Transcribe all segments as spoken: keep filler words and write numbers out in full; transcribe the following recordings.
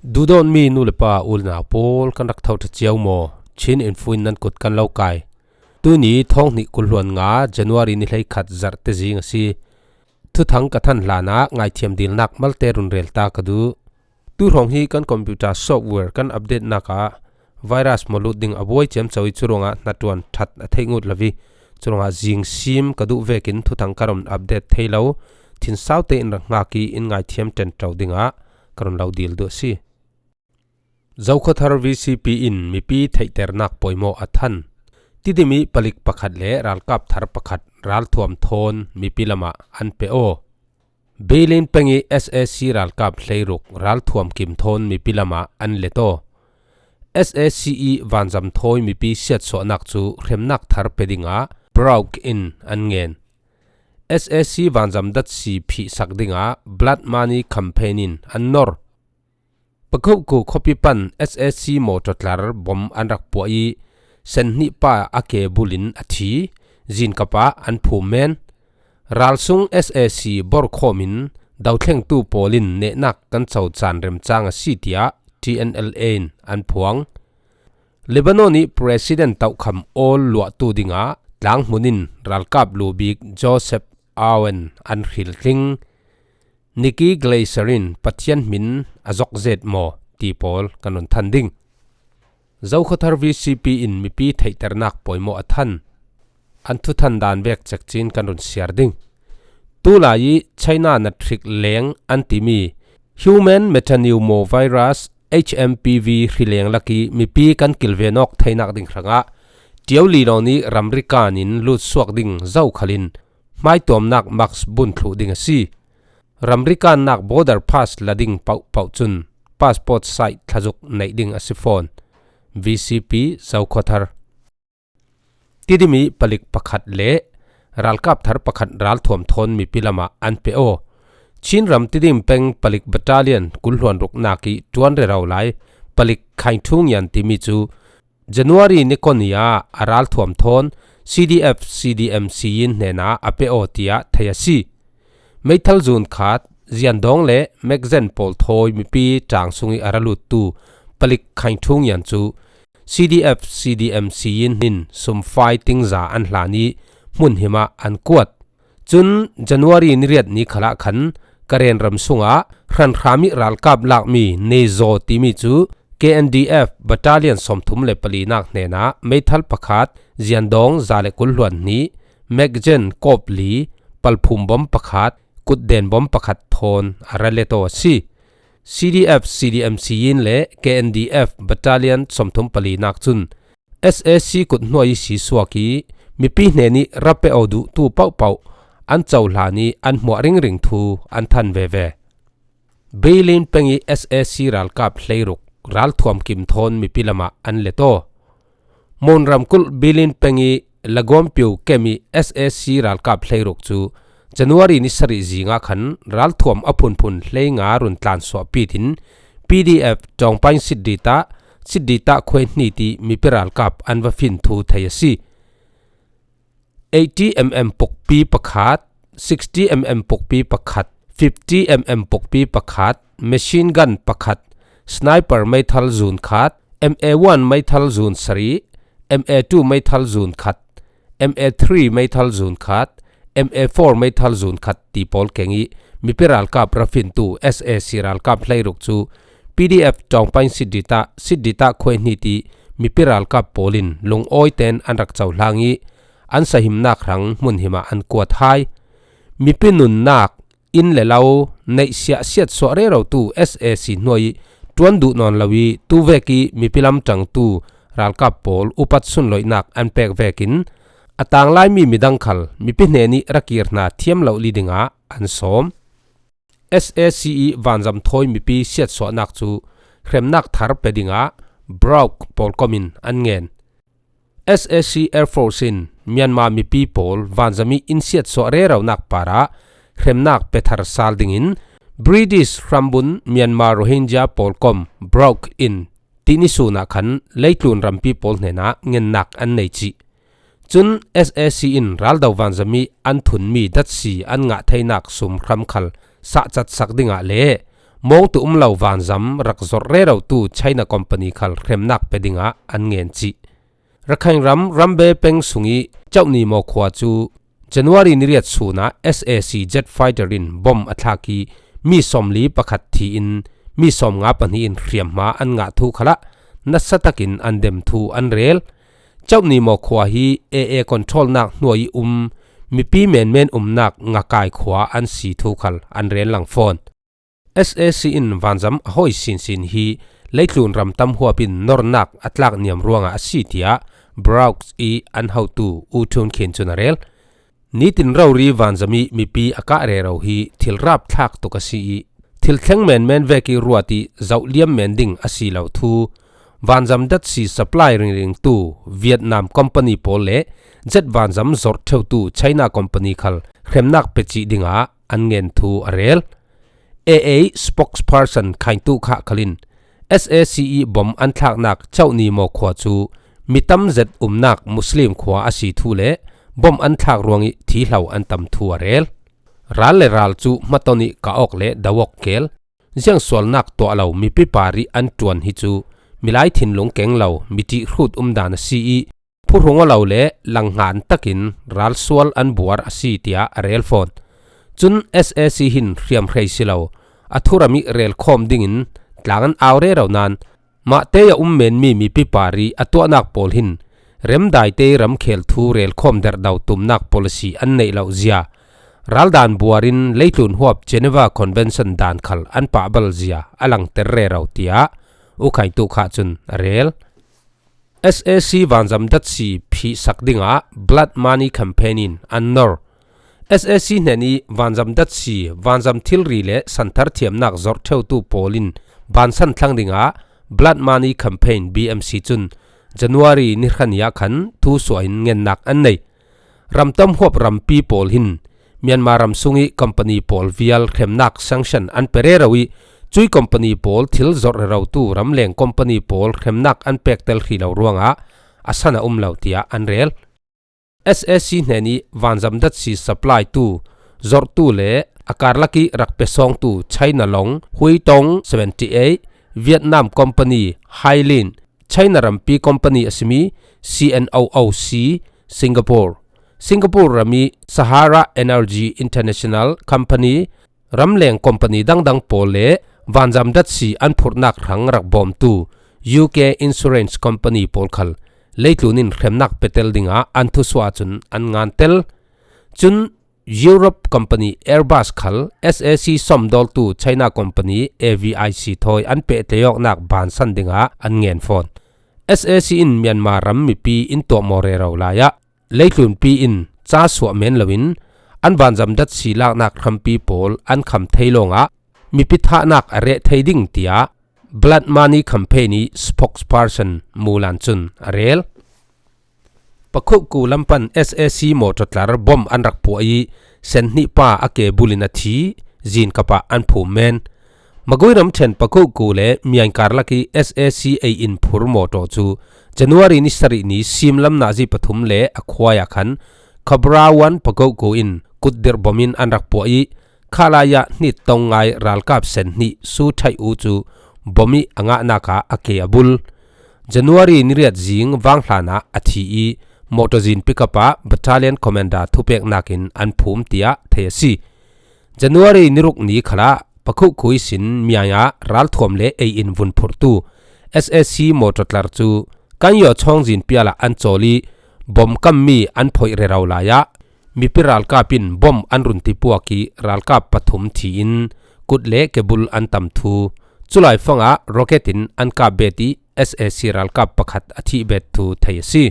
Duhdawtmi nu le pa u le nau pawl, kan rak tho ṭha cio maw? Chin Info in nan kut kan lo kai. Tuni thawng hnih kul hluan nga January ni hleikhat zarhte zing a si. Thuthang ka than hlanah ngaithiam dilnak malte run rel ta ka duh. Tu hrawng hi kan computer software kan update nak ah virus maw lut ding a buai ciamco i, curuangah hnaṭuan ṭhat a theih ngut lo i, curuangah zing sim ka duh vekin thuthang ka run update thei lo. Thinsau tein rak ngak i, in ngaithiam ṭenṭo dingah ka run lo dil duh a si. Zokhawthar V C P in mipi theihternak pawimawh a than. Tidim i palik pakhat le ralkap thar pakhat ralthuam thawn mipi lamah an pe aw. Bilin peng i S A C ralkap hleiruk ralthuam kim thawn mipi lamah an let aw. S A C i vanzam thawi mipi siatsuahnak cu hremnak thar pe dingah Brock in an ngen. S A C vanzam datsi phihsak dingah Blood Money Campaign in an nor. Pakhoku khuapi pan S A C mawṭaw tlar bom an rak puah i, senhnih pa a ke bulin a thi, zinkap ah an phum men. Ralsung S A C borkhawm in dothlengtu pawl in nehnak kan co caan remcang a si, tiah T N L A in an phuang. Lebanon i President tohkham awl luahtu dingah tlanghmun in ralkap lu bik Joseph Aoun an hriltling. Nikki Glaser in Pathian hmin a zok zet maw ti pawl kan run than ding. Zokhawthar V C P in mipi theihternak pawimawh a than. An thuthan dan vek cekcin kan run siar ding. Tulai i China nathrik leng an timi human metapneumovirus, H M P V, hri leng lak i mipi kan kilven awk theinak ding hrangah ṭiau li lawn i ramri kan in lut suak ding zokhal in hmaituamnak mask bun thluh ding a si. Ramri kannak border pass la ding pohpoh cun passport size thlazuk neih ding a si fawn. V C P Zokhawthar. Tidim i palik pakhat le ralkap thar pakhat ralthuam thawn mipi lamah an pe aw. Chin ram Tidim peng palik battalion kul hluan ruknak i ṭuan rero lai palik Khaingthung Yan timi cu January ni kua ni ah a ralthuam thawn C D F C D M Siyin hnenah a pe aw, tiah thei a si. Meithal zun khat, ziandawng le magazine pawl thawi mipi ṭang sung i a ra luttu palik Khaingthung Yan cu C D F C D M Siyin in sumfai tingza an hlan i hmunhim ah an kuat. Cun January ni riat ni khalah khan Karen ram sungah hranhram i ralkap lakmi Nezaw timi cu K N D F battalion sawmthum le palinak hnenah meithal pakhat, ziandawng za le kul hluan hnih, magazine kawp li, palphum bom pakhat, kutden bom pakhat thawn a ra let aw a si. C D F C D M Siyin le K N D F battalion sawmthum palinak cun S A C kut hnuai i si suak i mipi hnen i ra pe aw duhtu pohpoh an cohlan i an hmuah ringring thu an than veve. Bilin peng i S A C ralkap hleiruk ralthuam kim thawn mipi lamah an let aw. Mon ramkulh Bilin peng i Lagawmpiu kem i S A C ralkap hleiruk cu January ni sarih zingah khan ralthuam a phunphun hleinga run tlansuah pitin P D F Tawngpain Siddita, Siddita khuaihni ti mipi ralkap an va fin thu thei a si. Eighty M M pukpi pakhat, sixty M M pukpi pakhat, fifty M M pukpi pakhat, machine gun pakhat, sniper meithal zun khat, M A one meithal zun sarih, M A two meithal zun khat, M A three meithal zun khat, M A four meithal zun khat ti pawl keng i mipi ralkap ra fintu S A C ralkap hleiruk cu P D F Tawngpain Siddita, Siddita khuaihni ti mipi ralkap pawl in lungawi tein an rak cohlang i an sahimnak hrang hmunhim ah an kuat hai. Mipi nunnak, inn le lo neih siah siatsuah rerotu S A C hnuai i ṭuan duh nawn lo i tuvek i mipi lam ṭangtu ralkap pawl upat sunloihnak an pek vekin a tanglaimi midang khal mipi hnen i ra kir hna thiam lo li dingah an sawm. S A C i vanzam thawi mipi siatsuahnak cu hremnak thar pe dingah Brock pawlkom in an ngen. S A C Air Force in Myanmar mipi pawl vanzam i in siatsuah reronak parah hremnak pe thar sal dingin British hrambun Myanmar Rohingya pawlkom Brock in tini sun ah khan leitlun rampi pawl hnenah ngennak an nei cih. Cun S A C in raldo vanzam i an thunmi datsi an ngah theinak sum hram khal sahcat sak dingah le mawngtu um lo vanzam rak zawrh rerotu China company khal hremnak pe dingah an ngen cih. Rakhine ram Rambe peng sungih Chauhni Maw khua cu January ni riat sunah S A C jet fighter in bomb a thlak ih mi sawmli pakhat thi in mi sawmnga pahnih in hriamhma an ngah thu khalah nasa takin an dem thu an rel. Chauhni Maw khua hi A A controlnak hnuai ih um mipi menmen umnak Ngakai khua an si thu khal an rel lang fawn. S A C in vanzam a hawi sinsin hi leitlun ram tam huap in nornak a tlak niam ruangah a si, tiah Brooks ih an hotu U Htun Khin cun a rel. Nitin rori vanzam ih mipi a kah rero hi thil rapthlak tuk a si ih thil thleng menmen vek ih ruat ih zohliam men ding a si lo thu vanzam datsi supply ringringtu Vietnam company pawl le jet vanzam zawrh ṭheutu China company khal hremnak pe cih dingah an ngen thu a rel. A A spokesperson Khaingtu Khah khal in S A C ih bomb an thlaknak Chauhni Maw khua cu mi tam zet umnak Muslim khua a si thu le bomb an thlak ruangih thihlo an tam thu a rel. Ral le ral cu hmaton ih kah awk le do awk kel, ziangsualnak tuah lo mipi parih an ṭuan hi cu milai thinlung keng lo miṭih hrut umdan a si ih phuhrung aw lo le langhngan takin ralsual an buar a si, tiah a rel fawn. Cun S A C hin hriamhrei si lo a thuram ih relkhawm dingin tlang an au rero nain mahte a um menmi mipi parih a tuahnak pawl hin remdaite ramkhel thu relkhawm derhdo tumnak policy an neih loh zia, raldan buar in leitlun huap Geneva Convention dan khal an pahbal zia a langter rero, tiah U Khaingtu Khah cun a rel. S A C vanzam datsi phihsak dingah Blood Money Campaign in an nor. S A C hnen ih vanzam datsi, vanzam thilri le santhar thiamnak zawrh ṭheutu pawl in bansan thlang dingah Blood Money Campaign, B M C, cun January ni hra ni ah khan thu suah in ngennak an nei. Ramtam huap rampi pawl hin Myanmar ram sungih company pawl vial hremnak sanction an pe rero ih cui company pawl thil zawrh rerotu ramleng company pawl hremnak an pektel hrih lo ruangah a san a um lo, tiah an rel. S A C hnen ih vanzam datsi supply tu, zawrhtu le a karlak ih rak pe sawngtu China long Huitong seventy eight, Vietnam company Hailin, China rampi company a simi C N O O C, Singapore, Singapore rami Sahara Energy International Company, ramleng company dangdang pawl le vanzam datsi an phurhnak hrang rak bawmtu U K Insurance Company pawl khal leitlun in hremnak petel dingah an thusuah cun an ngantel. Cun Europe company Airbus khal S A C sawmdawltu China company A V I C thawi an pehtlaihawknak bansan dingah an ngen fawn. S A C in Myanmar ram mipi in tuahmaw rero lai ah leitlunpi in ca suah men loin an vanzam datsi laknak hrampi pawl an kham thei lawngah mipi thahnak a reh thei ding, tiah Blood Money Campaign ih spokesperson Mulan cun a rel. Pakhuku lam pan S A C mawṭaw tlar bom an rak puah ih senhnih pa a ke bulin a thi, zinkap ah an phum men. Magui ramṭhen Pakhuku le Myaing karlak ih S A C ei in phur mawṭaw cu January ni sarih ni simlam nazi pathum le a khuai ah khan Cobra One Pakhuku in kutdirh bom in an rak puah ih khalai ah hnit tong ngai ralkap senhnih Su Thaih U cu bom ih a ngahnak ah a ke a bul. January ni riat zing vanghlan ah a thi ih mawṭaw zin pickup ah battalion commander thupeknak in an phum, tiah thei a si. January ni ruk ni khalah Pakhuku ihsin Myaing ah ralthuam le ei in vun phurtu S A C mawṭaw tlar cu Kanyaw chawngzin pial ah an cawl ih bom kammi an phoih rero lai ah mipi ralkap in bom an run tipuak ih ralkap pathum thi in kut le kebul an tam thu, culai fangah rocket in an kap bet ih S A C ralkap pakhat a thih bet thu thei a si.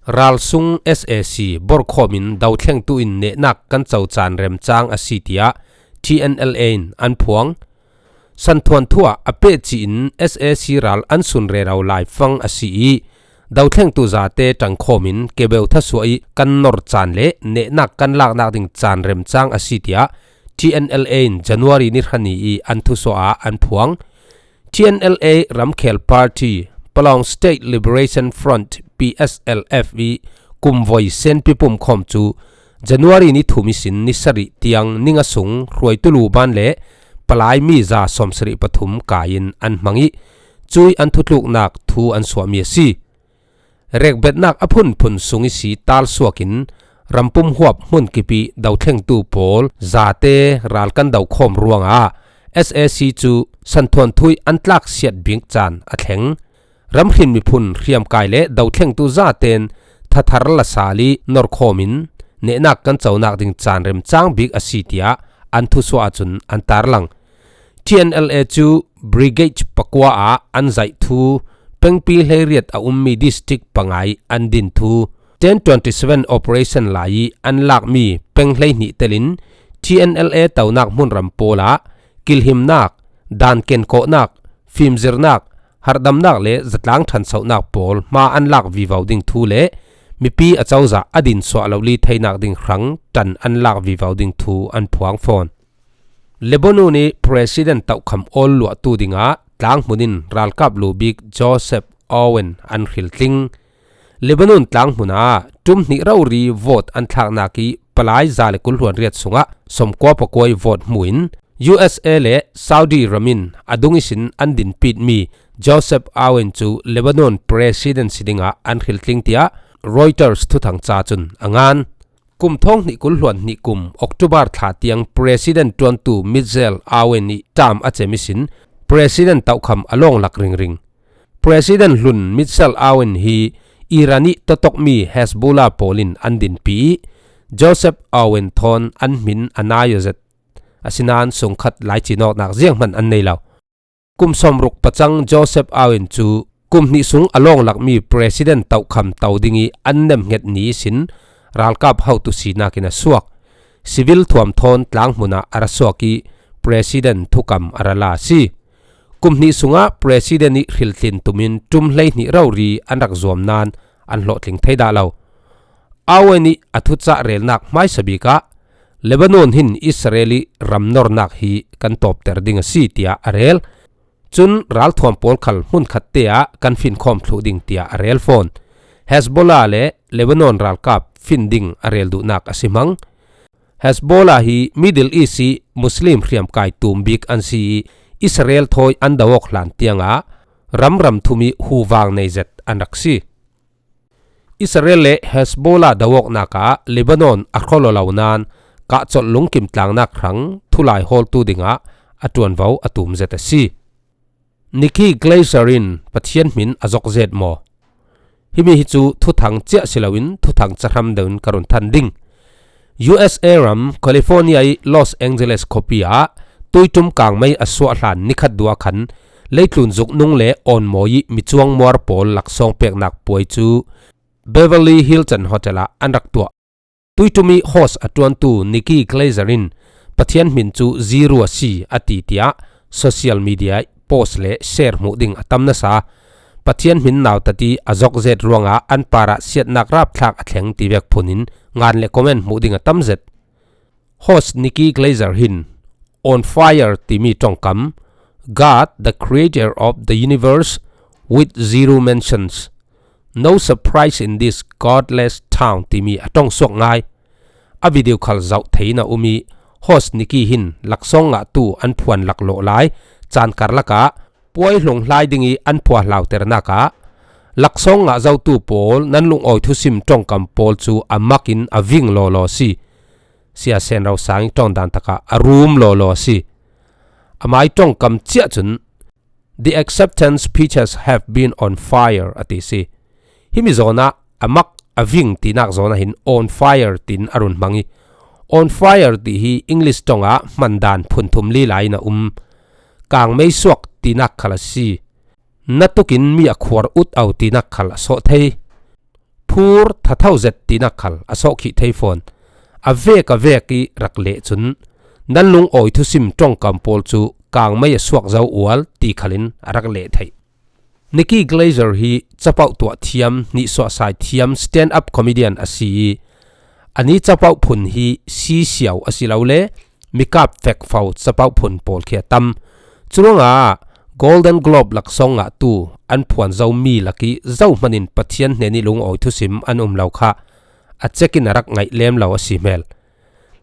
Ralsung S A C borkhawm in dothlengtu in nehnak kan co caan remcang a si, tiah T N L A in an phuang. Santhuan thu ah a pehci in S A C ral an sun rero laifang a si ih dothlengtu zate ṭangkhawm in kebeu thasuah ih kan nor caan le nehnak kan laknak ding caan remcang a si, tiah T N L A in January ni hra ni ih an thusuah ah an phuang. T N L A ramkhel party Palawng State Liberation Front, P S L F ih kumvoi senpi pumkhawm cu January ni thum ihsin ni sarih tiang ninga sung hruaitu luban le palai mi za sawmsarih pathum kaiin an hmang ih, cui an thutluknak thu an suahmi a si. Rekbetnak a phunphun sung ihsi talsuakin rampum huap hmun kipih dothlengtu pawl zate ral kan dokhawm ruangah S A C cu santhuanthuih an tlaksiat bik caan a thleng. Ramhrin miphun hriamkai le dothlengtu zaten thathar lasal ih norkhawmin nehnak kan conak ding caan remcang bik a si tiah an thusuah ahcun an tarlang. T N L A cu Brigade pakua ah an zaih thu, pengpi hleiriat a ummi district pangai an din thu, ten twenty seven operation lai ih an lakmi peng hleihnih telin T N L A tonak hmunram pawl ah kilhimnak, dan kenkawhnak, fimzirnak, harhdamnak le zatlang ṭhansohnak pawl hma an lak vivo ding thu le mipi a cozah a din suah lo li theinak ding hrang ṭan an lak vivo ding thu an phuang fawn. Lebanon ih President tohkham awl luahtu dingah tlanghmun in ralkap lu bik Joseph Aoun an hriltling. Lebanon tlanghmun ah ṭum hnih rori vote an thlaknak ih palai za le kul hluan riat sungah sawmkua pakua ih vote hmuin U S A le Saudi ram in a dung ihsin an dinpitmi Joseph Aoun cu Lebanon President si dingah an hriltling tiah Reuters thuthang ca cun a ngan. Kum thawng hnih kul hluan hnih kum October thla tiang President ṭuantu Michel Aoun ih term a cem ihsin President tohkham a lawng lak ringring. President hlun Michel Aoun hi Iran ih totokmi Hezbollah pawl in an dinpi ih, Joseph Aoun thawn an hmin a nai aw zet. Asinain sungkhat laicinawknak zianghman an nei lo. Kum sawmruk pacang Joseph Aoun cu kum hnih sung a lawng lakmi President tohkham to ding ih an nemhnget ni ihsin ralkap hotu sinak in a suak. Civil thuam thawn tlanghmun ah a ra suak ih President thukam a ra la a si. Kum hnih sungah President ih hriltlin tumin ṭum hleihnih rori an rak zuam nain an hlawhtling thei dah lo. Aoun ih a thucah relnak hmaisa bik ah Lebanon hin Israel ih ram nornak hi kan tawpter ding a si, tiah a rel. Cun ralthuam pawl khal hmunkhatte ah kan finkhawm thluh ding, tiah a rel fawn. Hezbollah le Lebanon ralkap fin ding a rel duhnak a si hmang. Hezbollah hi Middle East ih Muslim hriamkai tum bik an si ih Israel thawi an do awk hlan tiangah ram ram thum ih huvang nei zet an rak si. Israel le Hezbollah do awknak ah Lebanon a hrawl aw lo nain kahcolh lungkim tlangnak hrang thulai hawltu dingah a ṭuanvo a tum zet a si. Nikki Glaser in Pathian hmin a zok zet maw? Himi hi cu thuthang ciah si loin thuthang cahram deuh in ka run than ding. U S A ram California ih Los Angeles khuapi ah tuiṭum kangmei a suah hlan nikhat dua khan leitlun zuknung le awnmawi ih micuang muar pawl laksawng peknak puai cu Beverly Hilton Hotel ah an rak tuah. Tuiṭum ih host a ṭuantu Nikki Glaser in Pathian hmin cu zero a si a ti, tiah social media ih post le share hmuh ding a tam nasa. Pathian hmin nautat ih a zok zet ruangah an parah siatnak rapthlak a thleng ti vek phun in ngan le comment hmuh ding a tam zet. Host Nikki Glaser hin On Fire timi ṭongkam, "God, the creator of the universe with zero mentions. No surprise in this godless town," timi a ṭong suak ngai. A video khal zoh thei in a um ih, host Nikki hin laksawng ngahtu an phuan laklawh lai caan karlak ah puai hlung hlai ding ih an phuah hlauternak ah, "Laksawng ngah zotu pawl, nan lungawi thusim ṭongkam pawl cu a mak in a ving lawlaw a si. Sia Senro Sang ih ṭongdan takah a rum lawlaw a si. Amai ṭongkam ciah cun, 'The acceptance speeches have been on fire,'" a ti si. Himi zawn ah a mak a ving tinak zawn ah hin "on fire" tiin a run hmang ih, "on fire" ti hi English ṭong ah hmandan phunthum li lai in a um. Kangmei suak tinak khal a si. Natukin mi a khuar ut au tinak khal a sawh thei. Phur thatho zet tinak khal a sawh khih thei fawn. A vek a vek ih rak leh cun, "Nan lungawi thusim ṭongkam pawl cu kangmei a suak zo ual," ti khal in a rak leh theih. Nikki Glaser hi capoh tuah thiam, nihsuahsai thiam, stand-up comedian a si ih, a ni capoh phun hi sisiau a si lo le mikap fekfo capoh phun pawl khi a tam. Curuangah Golden Globe laksawng ngahtu an phuan zomi lak ih zohman in Pathian hnen ih lungawi thusim an um lo kha a cek in a rak ngaih lem lo a si hmel.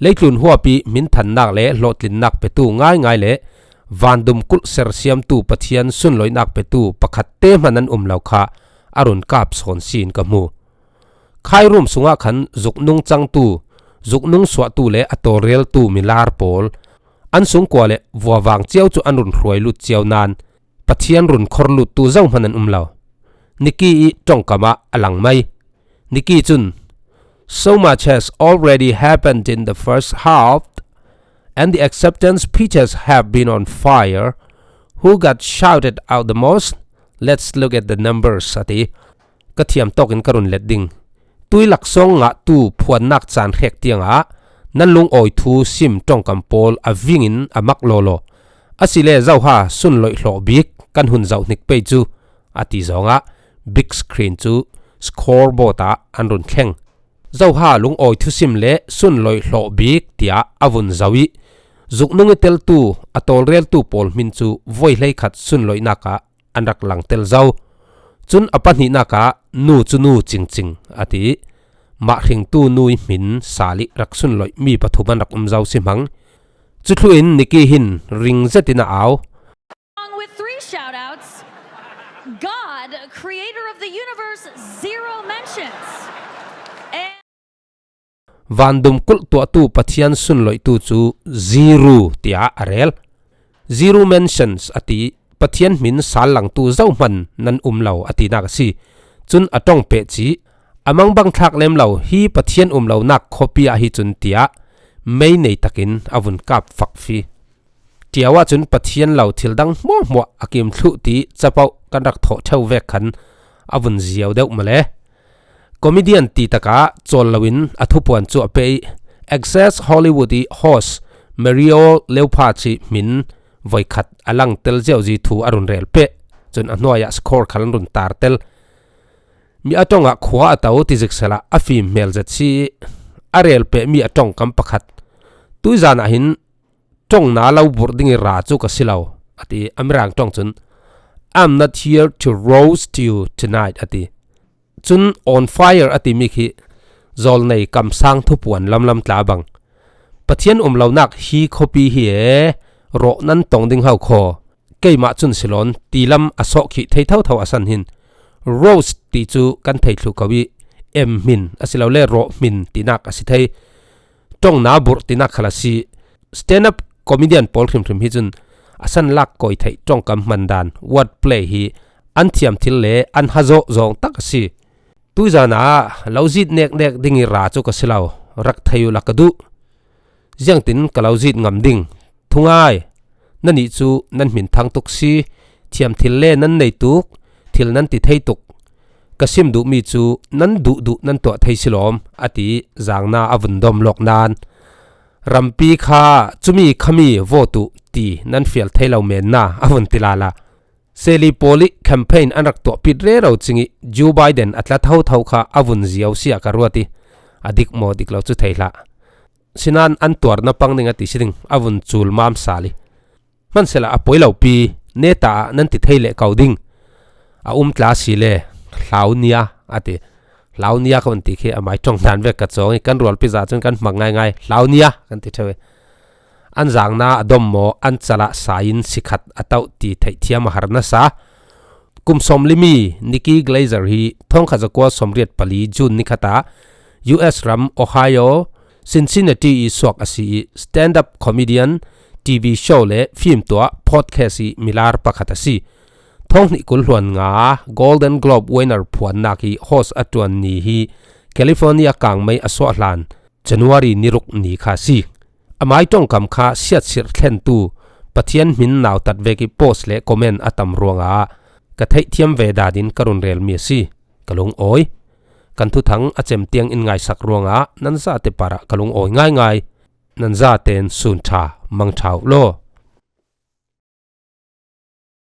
Leitlun huap ih hminthannak le hlawhtlinnak petu ngaingai le vandum kulh sersiamtu Pathian sunloihnak petu pakhatte hman an um lo kha a run kap sawn si in ka hmu. Khairum sungah khan zuknung cangtu, zuknung suahtu le a tawlreltu milar pawl an sungkua le vuavang cio cu an run hruai lut cio nain Pathian run khor luttu zohman an um lo. Nikki ih ṭongkam ah a lang mai. Nikki cun, "So much has already happened in the first half, and the acceptance pitches have been on fire. Who got shouted out the most? Let's look at the numbers," a ti. Ka thiam tawkin ka run let ding. Tui laksawng ngahtu phuannak caan hrek tiangah nan lungawi thu sim ṭongkam pawl a vingin a mak lawlaw. Asile zoha sunloih hlawh bik kan hun zoh hnik pei cu a ti zawngah big screen cu scoreboard ah an run thleng. Zoha lungawi thusim le sunloih hlawh bik tiah a vun zoh ih zuknung ih teltu a tawlreltu pawl hmin cu voi hleikhat sunloihnak ah an rak lang tel zo. Cun a pahnihnak ah nu cu nu cingcing a ti. Mah hringtu nu ih hmin sal ih rak sunloih mi pathum an rak um zo si hmang. Cuthluh in Nikki hin ring zetin a au. Along with three shout-outs, God, creator of the universe, zero mentions. And vandum kulh tuahtu Pathian sunloihtu cu zero tiah a rel. Zero mentions a ti, Pathian hmin sal langtu zohman nan um lo a tinak a si. Cun a ṭong peh cih, a mangbang thlak lem lo hi Pathian um lonak khuapi ah hi cun tiah mei nei takin a vun kap fakfi. Ṭiau ahcun Pathian lo thil dang hmuahhmuah a kim thluh ti capoh kan rak thawh ṭheu vek khan a vun ziau deuh maw le. Comedian ti takah cawl loin a thupuan cu a pe ih Access Hollywood ih host Mario Leupha cih hmin voikhat a lang tel ziauzi thu a run rel peh. Cun a hnuai ah score khal an run tar tel. Mi a ṭongah khua a to ti zik sehla a fim hmel zet si ih a rel peh mi a ṭongkam pakhat, "Tuizan ah hin ṭongna lo burh ding ih ra cu ka si lo," a ti. A Mirang ṭong cun, "I'm not here to roast you tonight," a ti. Cun on fire a timi khi zawlnei kamsang thupuan lamlam tla bang, "Pathian um lonak hi khuapi hi e, rawh nan tong ding ho khaw. Keimah cun si lawn," ti lam a sawh khih thei thotho a san hin, roast ti cu kan thei thluh ko ih, em hmin asilole rawh hmin tinak a si thei. Ṭongna burh tinak khal a si. Stand-up comedian pawl hrimhrim hi cun a san lak kawi theih ṭongkam hmandan, wordplay hi an thiam thil le an hazawh zawng tak a si. "Tuizan ah lo zit neknek ding ih ra cu ka si lo, rak thei uhla ka duh. Ziangtin ka lo zit ngam ding? Thungai, nannih cu nan hmin thang tuk si, thiam thil le nan nei tuk, thil nan ti thei tuk. Ka sim duhmi cu nan duhduh nan tuah thei si lawm," a ti. Zangna a vun dom lawk nain, "Rampi kha cumi khami vote uh," ti nan fial thei lo menna a vun ti lala. Seli pawl ih campaign an rak tuahpit rero cing ih Joe Biden a tla thotho kha a vun ziau si ah ka ruat ih, a dik maw dik lo cu thei hlah. Sinain an tuarna pang ding a ti si ding a vun cul mam sal ih. Hmansehla a poi lopi, "Neta ah nan ti thei leh ko ding. A um tla si le, hlau nia," a ti. Hlau nia ka vun ti khi amai ṭong dan vek ka cawng ih kan rualpi zah cun kan hmang ngaingai, "Hlau nia," kan ti ṭheu ih. An zangna a dom maw, an calah sa in sikhat a toh ti theihthiam a har nasa. Kum sawmli mi Nikki Glaser hi thawngkhat zakua sawmriat pali June nikhat ah U S ram Ohio, Cincinnati ih suak a si ih stand-up comedian, T V show le fim tuah podcast ih milar pakhat a si. Thawng hnih kul hluan nga Golden Globe winner phuannak ih host a ṭuan ni hi California kangmei a suah hlan January ni ruk ni kha a si. Amai ṭongkam kha siatsirh thlentu Pathian hmin nautat vek ih post le comment a tam ruangah ka theihthiam ve dan in ka run relmi a si. Ka lungawi. Kan thuthang a cem tiang in ngaisak ruangah nan zate parah ka lungawi ngaingai. Nan zaten sun ṭha, mang ṭha uh law.